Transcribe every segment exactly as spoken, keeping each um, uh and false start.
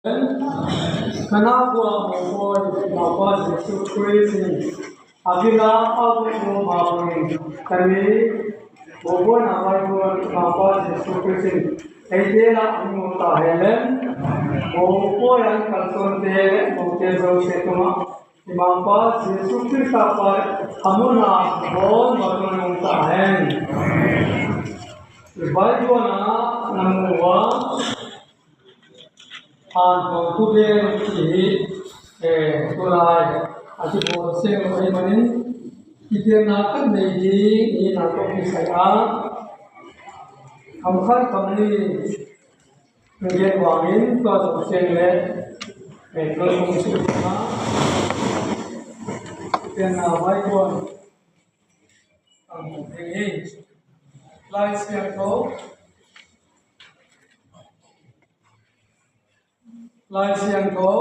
Kana kua mawhpawi Mawhpa Jesu Khrist in a gila a vung mawhpawi in kami mawhpawina vai kuan Mawhpa Jesu Khrist in eite lah a hong mawhta henlen. Mawhpawi an kalsuante le mawhte zote tungah i Mangpa Jesu Khrist a pai a muna bawn bawn nong ta hen. I Bible ah na mu a, an kong tu den ci hi. Eh, tulai a ci bawl seng lo ei manin kitenna kan nei ding i na kong kisai a, kam khat kam ni Ngen wangin tua zong ciang le, eh, tua zong ciang le, tua na vai kuan. Ang ding hi. Lai Siangtho. Lai Siangtho.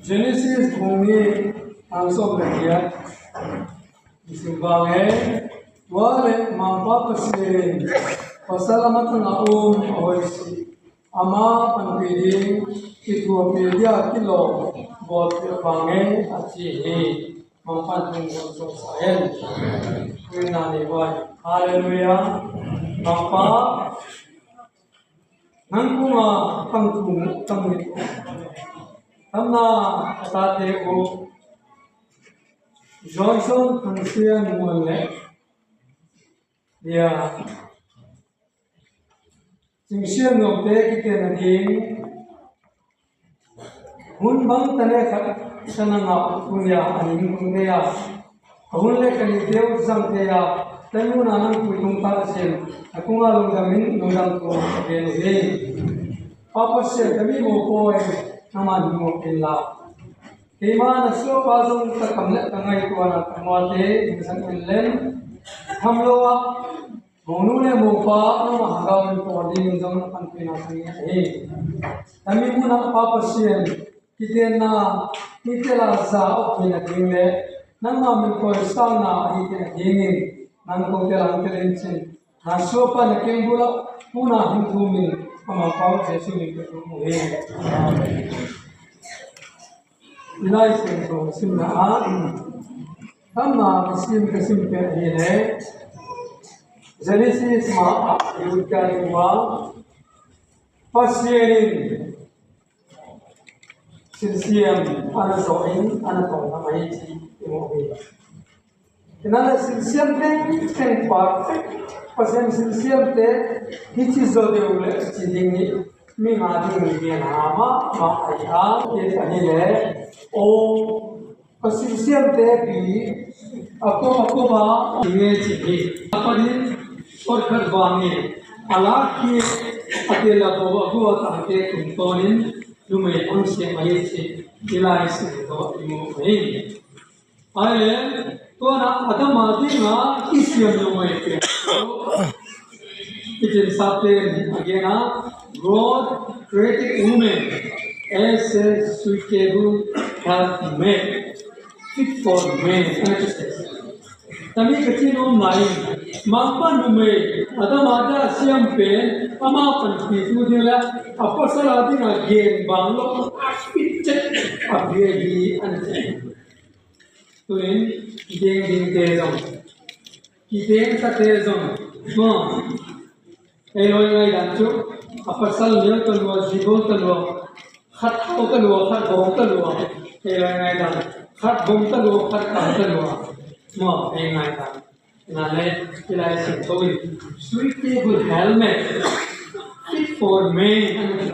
Genesis bung nih, tang sawm le giat. Tua leh Mangpa Pasian in pasal a matang a um a hoih sih, ama panpih ding kithuapih dia kilawm bawlpih vang e, a ci hi. Mangpa in thu hong suaksa hen. Tua na ni vai. Halleluiah. Mangpa, nang kungah tang thu tang ni. Tamna a tate uh Johnson Thangsian Muan le Lia Cingsian Nuamte kitenna ding hun bang tane khat sana ngah tunia a ning tung teia a hun le ka nite uh zang teia, tanu na nang pui tung ta sin a kunga lungdam in lungdam tung a gen uh hi. Pa Pasian, ka mi mawhpawi nangman hong mawh inla, keima na suahpa zong ka kam le ka ngaihtuahna ka muate hong zang in len. Tham lo ah monu le mopa nangmah hagau in pawl dingin zong na panpihna ka ngiat hi. Tami munah Pa Pasian, kitenna hi tela za awk hi nading le nangmah min pawi sangna ahi hi nadingin nang ko tela hong tel in cin. Na suahpa na kengbul ah huna hong thumin amau pau Jesu min ka thum uh hi. Amen. I Lai Siangtho simna ah tamna ka sim ka sim pek hi le Genesis ma ah i ut ka i ua Pasian in silsiam ana zawh in ana tawh lam ahi ci i mu hi. Inana silsiam teng teng pa Pasian silsiamte hi ci zaw deuh le ci ding hi. Mi nga ding hi gen ha ma ma ahi a, ahi le o Ka silsiamte pi a kop a kop a i nge ci hi. A panin kawt khat vangin a lak hi. A tela bo a gua tangte tungtawnin numei hong siam ahi ci i Lai Siangtho i mu hi. Ai le tuana Adam a dinga i siam numei pen i cinsapte in a gen a, God created woman as a suitable helpmate, fit for man. Tami ka cin om lai, Mangpa numei Adam a da siam pen ama panpitu ding le a pasal a dinga gen bang lo a fit cek a bia hi an ci. Tuin ding dingte zong, kideng tate zong, maw, ei lawi ngai dan cu a pasal neu ta lua, zibol ta lua, khat hau ta lua, khat bawm ta lua, ei lawi ngai dan, khat bawm ta lua, khat kau ta lua, maw, ei ngai dan. Na le i Lai Siangtho in suitable helmet, fit for man, an ti.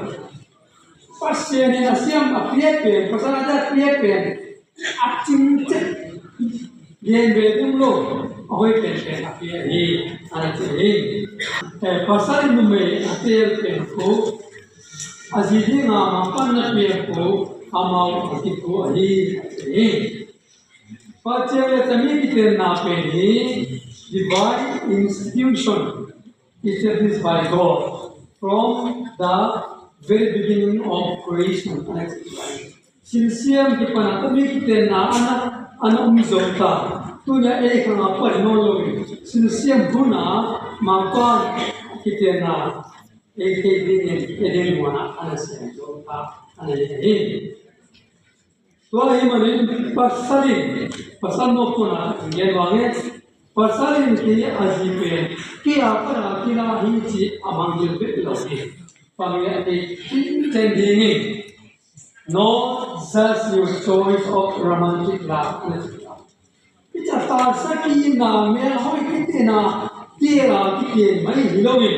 Pasian in a siam a piak pen, pasal a piak pen a cing cek, gen ve dum lo, a hoih penpen a piak hi, an ti hi. Eh, pasal in numei a teel pen khu a zi dinga Mangpa in a piak khu amau a kiphu ahi, a ti hi. Pasian le tami kitenna pen hi divine institution established by God from the very beginning of creation. Silsiam kipan a tami kitenna ana, ana um zong ta. Tunia ei khang a pai nawn lo in silsiam hun a Mangpa kitenna ei theih dingin Eden huanah a na siam zo kha a na hi. Tua ahih manin pasal in, pasal mawhpuakna in gen bangin, pasal in kei a zi pen kei a pan a kila hi ci a mangngilh bek lo hi. Pangngilh a kei cincin dingin, no just your choice of romantic love. Ita ta sa ki na me hoi ki te na, te la ki te mai hi lo in.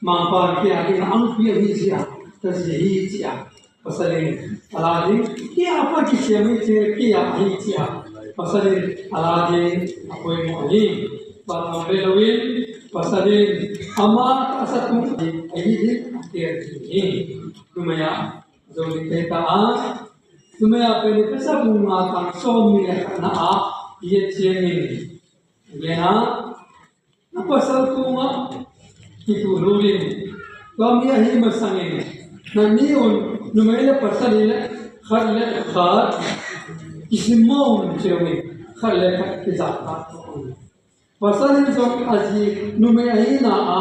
Mangpa kia ding ang pia hi sia, ta zi hi sia. Pasal in a la ding kia pa ki sia mai sia kia hi sia. Pasal in a la ding a poi mo hi. Pa no le lo in, pasal in ama ta sa tung a hi ding a kia ding hi. Numaya zo ni te ta a. Numaya pe ni pesa bunga tang so mi le na a ye che ni. Ye na. Na pasal tungah kituh lut in. Tua mi ahi masangin na ni un numei le pasal in le khat le khat kisim mawh un ci lo in khat le khat kizahtak un. Pasal in zong a zi numei ahina a,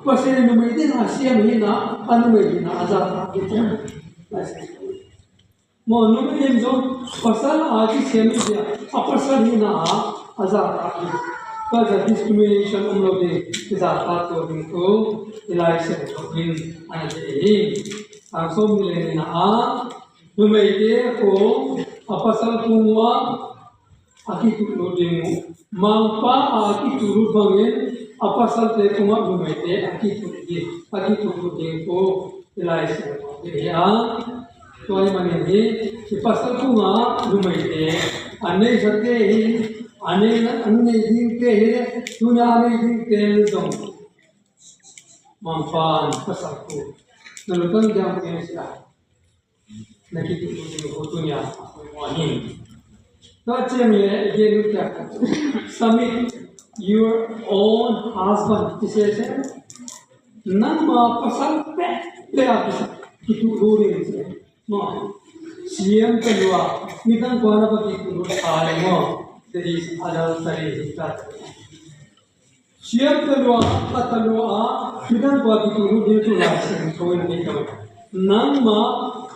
Pasian in numei ding a siam hina a numei hina a zahtak hi ci. Maw, numei in zong pasal a kisiam hi sia, a pasal hina a, a zahtak hi. Tua zah discrimination om lo ding, zahtak tua ding tu, i Lai Siangtho in a na deih hi. Tang sawm ni le nihna a, numeite kong a pasal kung ua, a kituh lut ding uh. Mangpa a kituh lut bangin a pasalte kungah numeite a kituh ding, a kituh lut ding uh. I Lai Siangtho hi a, tua ahih manin hi, i pasal kungah numeite, a neisate hi, a nei, a nei dingte hi, tuna a nei dingte zong Mangpa in pasal kung na lutang diam keng sia. Na kituh lut ding uh tuni a, a poi mo hi. Tua ciang le, again, we can submit your own husband. Ci se se. Nangma pasal pek pek a kisa kituh lut ding ci. Maw. Siam ta lua, midang kua na pa kituh lut a le maw. That is adultery hi ta. Siam ta lua, a ta lua a, midang kua kituh lut ding tu Lai Siangtho in a deih lo. Nangma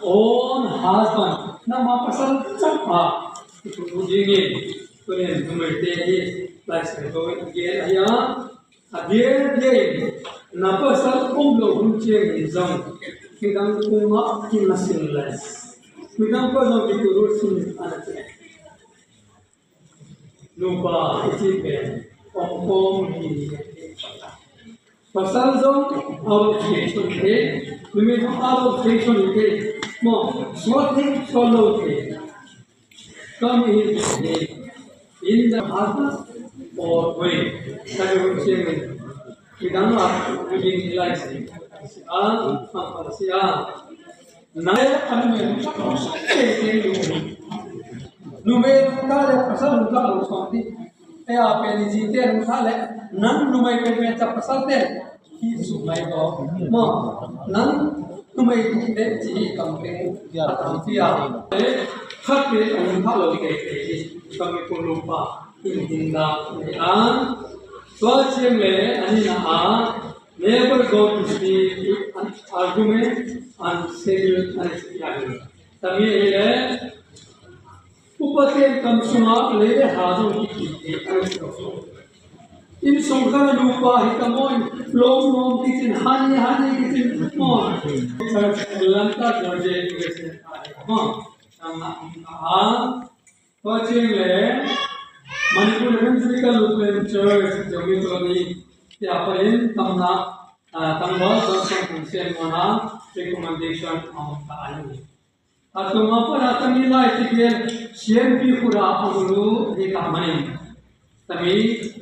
own husband, nangma pasal capa kituh lut ding in, tunin numeite hi Lai Siangtho in a gen ahi a, a gen gen in, na pasal om lo hun ciangin zong midang kungah kinasin lai. Midang kua zong kituh lut sin a na ci. Nupa i cih pen om khawm hi. Pasal zong out of station hi. Numei zong out of station hi. Maw, suak hi, suak lo hi. Kam hi hi. In the harbor or way. Ka hi hun siang hi. Midang a, midang i lai si a, a si a. Nai a numei lungtang lo suak teh teh lu. Numei lungtang le pasal lungtang lo suak teh. Ei a pen i zite lungtang le nang numei pen pen ca pasal teh. Hi suk mai ko. Maw nang numei teh ci hi kam pen. A tam ci a. Khat pen a lungtang lo teh teh hi. Kam i ko lungpa. In ding dang le a. Tua ciang le a nihna a. Never go to sleep with an argument and settle an argument. Tami hi le, upaten kam sungah lei le ha zong kikip hi an sungah. Inn sung khan a nupa hi ta maw, lawm lawm kicin, hani hani kicin maw. Lanta Georgia University maw. Tang na a. Tua ciang le Manipur Evangelical Lutheran Church Zomi Colony tia panin tamna, ah, tangval Johnson Kung Sian Mona recommendation a om ta ahi. A tunga pana tami lai tipian sianpi khura a ulu hi ta manin tami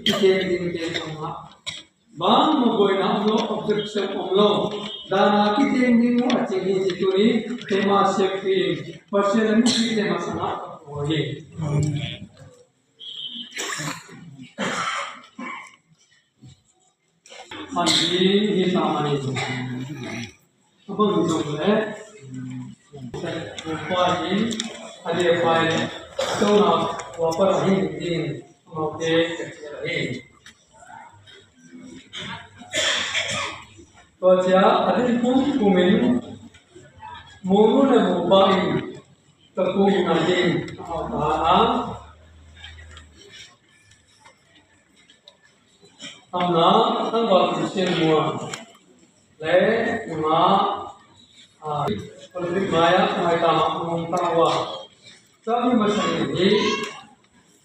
tipian ding tian tama. Bang maw buaina om lo, objection om lo. Dana kiteng ding uh a cing hi ci tuni, tema siakpi in, Pasian a mipite masangah ka pua hi. Man hi hi ta man hi. Abang zong le, upa hi, a dia pai le, tona upa hi din, amaute ka cia hi. Tua ciang a ding pumpumin monu le mopa in ka kung na ding a hau ta a, amna tangval Christian muan le nunga a Olympic mai-ah mai tama ngong ta ua. Sami masa ni hi.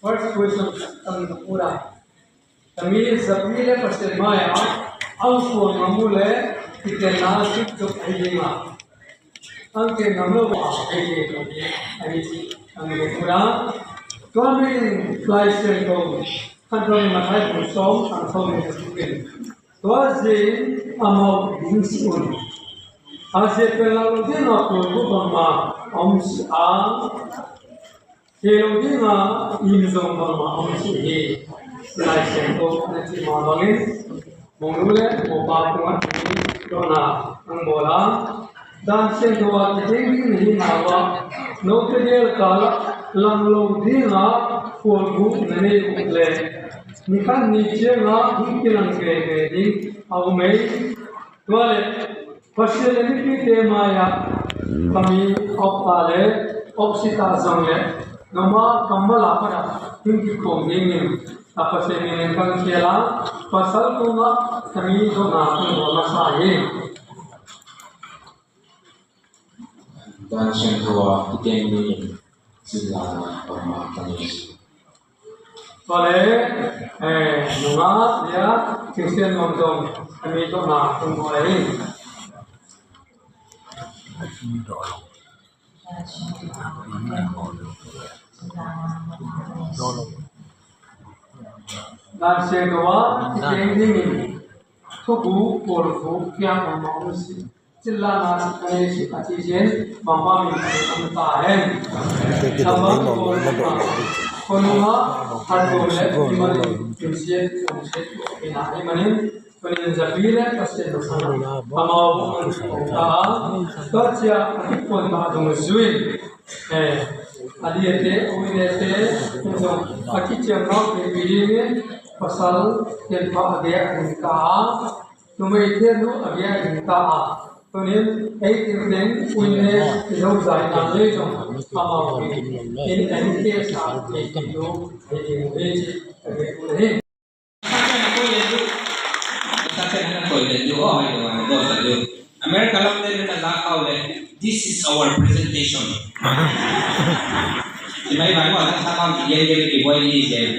First question, ang nakura. Kami zapi le Pasian mai-ah a hong suang ngam uh leh kitenna a sik cop ahi ding a, ang ken ngam lo a, ahi ding a, ahi ci ang ken ura. Tua mi in Lai Siangtho khan tua mi Mathai bung sawm, tang sawm in ka suk in. Tua zin amau ding si un. A zia pen lak lo ding a kulku bangmah a om si a, kei lo ding a, inn zong bangmah om si hi. Lai Siangtho na cih mah bangin, monu le mopa tungah dotna ang bawl a, dan siangtho a kiteng ding na hi na uh ah, note gel kal ah lang lo ding a khualbuk na nei uh leh, ni khat ni ciang a hong kilang veve ding a om ei. Tua leh Pasian le mipite mai-ah kami a op ta le, a op si ta zong leh, noma kammal a pat ah hing kikhawm dingin a Pasian min in kan khial a, pasal tungah kami dotna kan bawl masa hi. Dan Siangtho a kiteng dingin cilla na bangmah kan nei. Tua leh, eh, nungak dia Christian nuam zong a mi tawh na tung tua hi. Nan se tua, kiteng dingin thubu pawlfu kiang a mawng si. Cilla na si ka nei si a ci sin, bangmah min a om ta hen. Tama ko na ko nunga, hat ko le iman in sian ko sian ko ina iman in, ko nin zapi le ka sian ko sana. Amau ko ta, tua cia a kikuan ta dong zui. Eh, a liate, a uinete, a kiciam nau te pi ding in, pasal ken pa a gei a ding ta. Numei te nu a bia in ta a. Tunin ei tin teng uine i lo zai na le zong amau in en ke sa ei tin nu ei tin nu ei ci a bia ku le hi. America lam le na la kau le, "This is our presentation." Ti mai mai mo na sa kau ti yen yen ki boy ni yen.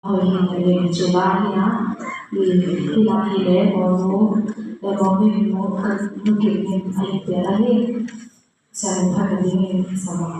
Hoih hi. Ni cu la hi a, i hi la hi le mawnu le mawnu nu kip ning a hi pian ahi. Sianin phat a dingin sa maw.